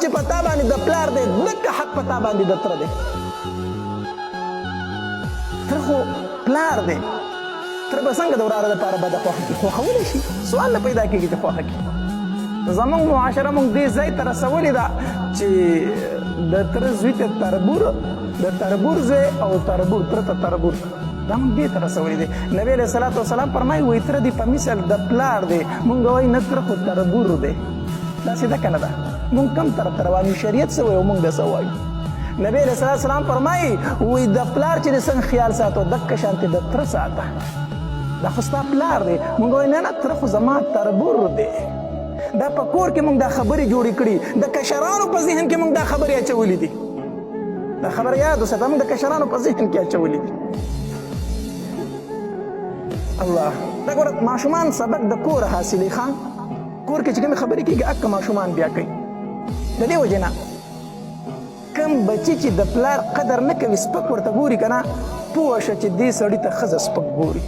چې په تا باندې د پلار دی، دکه حق په تا باندې د تره دی. تره خو پلار دی، تره به څنګه د وراره دپاره بده خوښه کړي؟ خوښولی شي؟ سوال نه پیدا کېږي چې خوښه کړي. زمونږ معاشره مونږ دې ځای ته رسولې ده چې د تره زوی ته تربور، د تربور زوی او تربور تره ته تربور، دا مونږ دې ته رسولې دي. نبی علیه الصلاة والسلام فرمایي، وایي تره دې په مثل د پلار دی. مونږ وایي نه، تره خو تربور دی. داسې ده که نه ده؟ مونږ کوم طرف ته روان یو؟ شریعت څه وایي او مونږ څه وایو؟ نبی علیه الصلاة والسلام فرمایي، وایي د پلار چې د څنګه خیال ساتو، دکه شانتې د تره ساته، دا خو ستا پلار دی. مونږ وایو نه نه، تره خو زما تربور دی. دا په کور کې مونږ دا خبرې جوړې کړي، د کشرانو په ذهن کې مونږ دا خبرې اچولې دي. دا خبره یاد وساته، مونږ د کشرانو په ذهن کې اچولې دي. الله، دا ګوره، ماشومان سبق د کور حاصلې ښه. کور کې چې کومې خبرې کېږي، اکه ماشومان بیا کوي. د دې وجې نه کوم بچی چې د پلار قدر نه کوي، سپک ورته ګوري که نه، پوه شه چې دې سړي ته ښځه سپک ګوري.